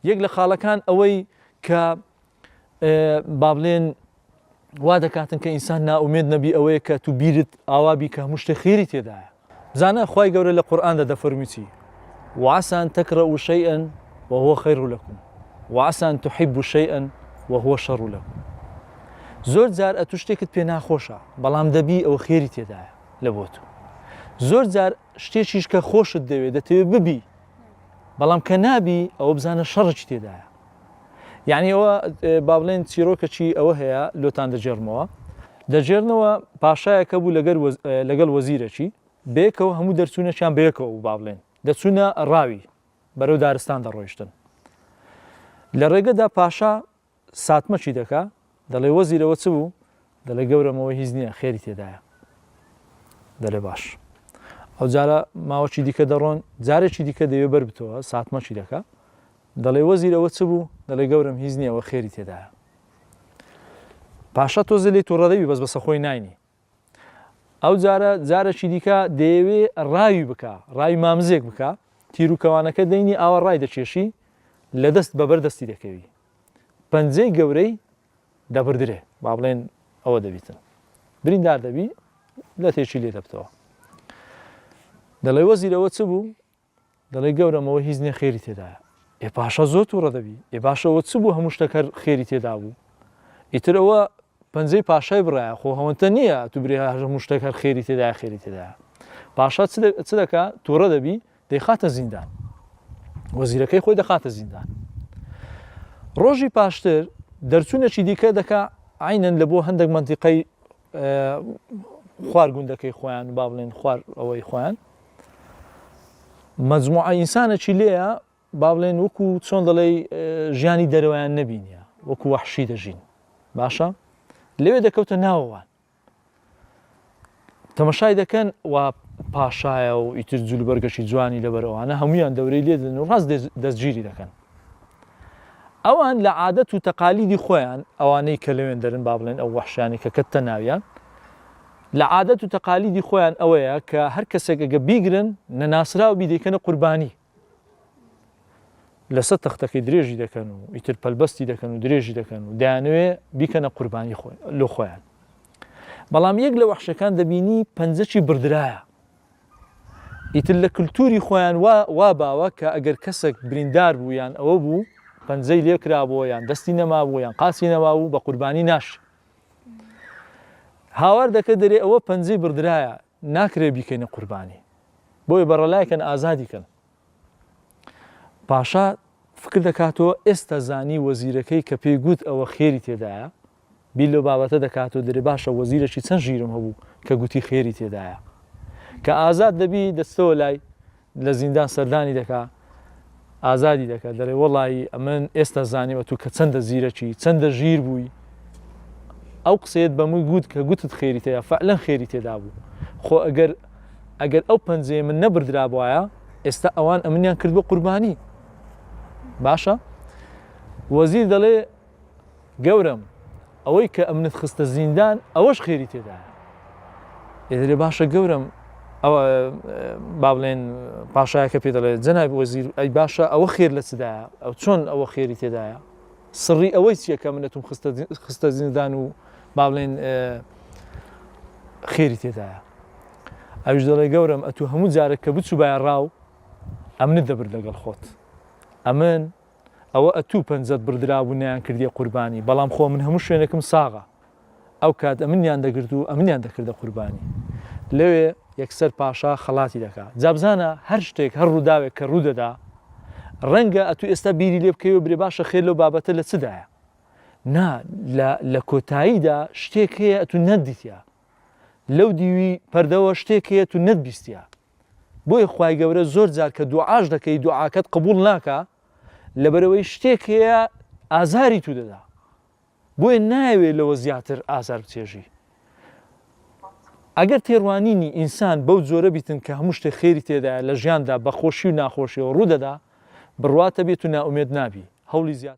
یەک لە خاڵەکان ئەوەی کە با بڵێن وا دەکاتن کە ئینسان نائومێد نەبی ئەوەیە کە تو بیرت ئاوا بی کە هەموو شتێ خێری تێدایە. بزانە خوای گەورە لە قورئاندا دەفەرمی چی، وعسى ان تكرهوا شيئا وهو خير لكم وعسى ان تحبوا شيئا وهو شر لكم. زۆر جار ئەتو شتێکت پێ ناخۆشە بەڵام دەبی ئەوە خێری تێدایە لە بۆ تو. زۆر جار شتێکیش کە خۆشت دەوێ دەتەوێ ببی بەڵام کە نابی ئەوە بزانە شەڕێکی تێدایە. یعنی ئەوە با بڵێن چیرۆکەکی ئەوە هەیە لۆتان دەگێڕمەوە دەگێرنەوە پاشایەکە بوو لەگەر لەگەڵ وەزیرەکی بەیەکەوە هەموو دەرچوونەکیان بەیەکەوە بوو با بڵێن دەچوونە ڕاوی بەرەو دارستان دەڕۆیشتن لە ڕێگەدا پاشا ساتمەکی دەکا دەڵێ وەزیرەوە چ بوو دەڵێ گەورەمەوە هیچ نییە خێری تێدایە دەلێ باش ئەو جارە ماوەکی دیکە دەڕۆن جارێکی دیکە دەوێ بەر بتەوە ساتمەکی دەکا دەڵێ وەزیر ئەوە چ بوو؟ دەڵێ گەورەم هیچ نییە ئەوە خێری تێدایە. پاشا تۆزێ لێی توڕە دەبی بەس بەسە خۆی ناینی. ئەو جارە جارێکی دیکە دەیەوێ ڕاوی بکا، ڕاوی مامزێک بکا، تیر و کەوانەکە دەینی ئاوا ڕای دەکێشی لە دەست بە بەر دەستی دەکەوی. پەنجەی گەورەی دەبردرێ، با بڵێن ئەوە دەبیتن. بریندار دەبی لەتێکی لێ دەبتەوە. دەڵێ وەزیر ئەوە چ بوو؟ دەڵێ گەورەم ئەوە هیچ نیە خێری تێدایە. ئێ پاشا زۆر توڕە دەبی، ئێ باشە ئەوە چ بوو هەموو شتەک هەر خێری تێدا بوو؟ ئیتر ئەوە پەنجەی پاشای بڕایە، خۆ هەوەنتە نییە ئەتوو برێ هەموو شتەک هەر خێری تێدایە خێری تێدایە. پاشا چ دەکا؟ توڕە دەبی، دەیخاتە زیندان. وەزیرەکەی خۆی دەخاتە زیندان. ڕۆژی پاشتر دەرچوونێکی دیکە دەکا عەینەن لە بۆ هەندێک مەنتیقەی خوار گوندەکەی خۆیان با بڵێن خوار ئەوەی خۆیان مەجموعە ئینسانێکی لێیە با بڵێن وەکو چۆن دەڵێی ژیانی دەرەوەیان نەبینیە وەکو وەحشی دەژین باشە لەوێ دەکەوتە ناوەوان تەمەشای دەکەن و پاشایە و ئیتر جلوبەرگەشی جوانی لەبەر ئەوانە هەمویان دەورەی لێ دەن و ڕاست دەستگیری دەکەن ئەوان لە عادەت و تەقالیدی خۆیان ئەوانەی کە لەوێن دەرن با بڵێن ئەو وەحشیانی کە کەتە ناویان لە عادەت و تەقالیدی خۆیان ئەوەیە کە هەر کەسێک ئەگە بیگرن نەناسراو بی دەیکەنە قوربانی لەسەر تەختەکەی درێژی دەکەن و ئیتر پەلبەستی دەکەن و درێژی دەکەن و دەیانەوێ بیکەنە قوربانی خۆی لۆ خۆیان بەڵام یەک لە وەحشەکان دەبینی پەنجەکی بردرایە ئیتر لە کللتوری خۆیان وا وا باوە کە ئەگەر کەسێک بریندار بوو یان ئەوە بوو پەنجەی لێکرابووە یان دەستی نەمابوو یان قاچی نەمابوو بە قوربانی ناش هاوار دەکە دەرێ ئەوە پەنجەی بڕدرایە ناکرێ بیکەینە قوربانی بۆیە بەڕەلایکەن ئازادی کەن پاشا فکر دەکاتەوە ئێستا زانی وەزیرەکەی کە پێی گوت ئەوە خێری تێدایە بیر لەو بابەتە دەکاتەوە دەرێ باشە وەزیرەکی چەند ژیرم هەبوو کە گوتی خێری تێدایە کە ئازاد دەبی دەستەوە لای لە زیندان سەردانی دەکا ئازادی دەکات دەڵێ وەڵایی ئەمن ئێستا زانیمە تو کە چەندە زیرەکی چەندە ژیر بووی ئەو قسەیەت بە من گوت کە گوتت خێری تێدا فعلەن خێری تێدا بوو خۆ ئەگەر ئەگەر ئەو پەنجەیە من نەبردرابایە ئێستا ئەوان ئەمنیان کرد بە قوربانی باشە وەزیر دەڵێ گەورەم ئەوەی کە ئەمنت خستە زیندان ئەوەش خێری تێدایە. ئێ دەلێ باشە گەورەم ئەوە با بڵێن پاشایەکە پێ دەڵێ جەنابی وەزیر ئەی باشە ئەوە خێر لە چدایە ئەو چۆن ئەوە خێری تێدایە سڕی ئەوەی چییە کە منەتم خستە خستە زیندان و با بڵێن خێری تێدایە ئەوش دەڵێ گەورەم ئەتو هەموو جارێک کە بچوو باە ڕاو ئەمنت دەبرد لەگەڵ خۆت ئەمن ئەوە ئەتوو پەنجەت بڕدرابوو نەیانکردیە قوربانی بەڵام خۆ من هەموو شوێنێکم ساغە ئەو کات ئەمنیان دەگرت و ئەمنیان دەکردە قوربانی لەوێ یەکسەر پاشا خەڵاتی دەکا جا بزانە هەر شتێک هەر ڕووداوێک کە ڕوو دەدا ڕەنگە ئەتوو ئێستا بیری لێ بکەی و برێ باشە خێر لەو بابەتە لە چدایە نا لە لە کۆتاییدا شتێک هەیە ئەتوو نەتدیتە لەو دیوی پەردەوە شتێک هەیە تو نەتبیستە بۆیە خوای گەورە زۆر جار کە دوعاش دەکەی دوعاکەت قبوڵ ناکا لەبەرئەوەی شتێک هەیە ئازاری تو دەدا بۆیە نایەوێ لەوە زیاتر ئازار بچێژی ئەگەر تێڕوانینی ئینسان بەو جۆرە بیتن کە هەموو شتێک خێری تێدایە لە ژیاندا بە خۆشی و ناخۆشیەوە ڕوو دەدا بڕواتە بێت و نائومێد نابی هەوڵی زیاتر.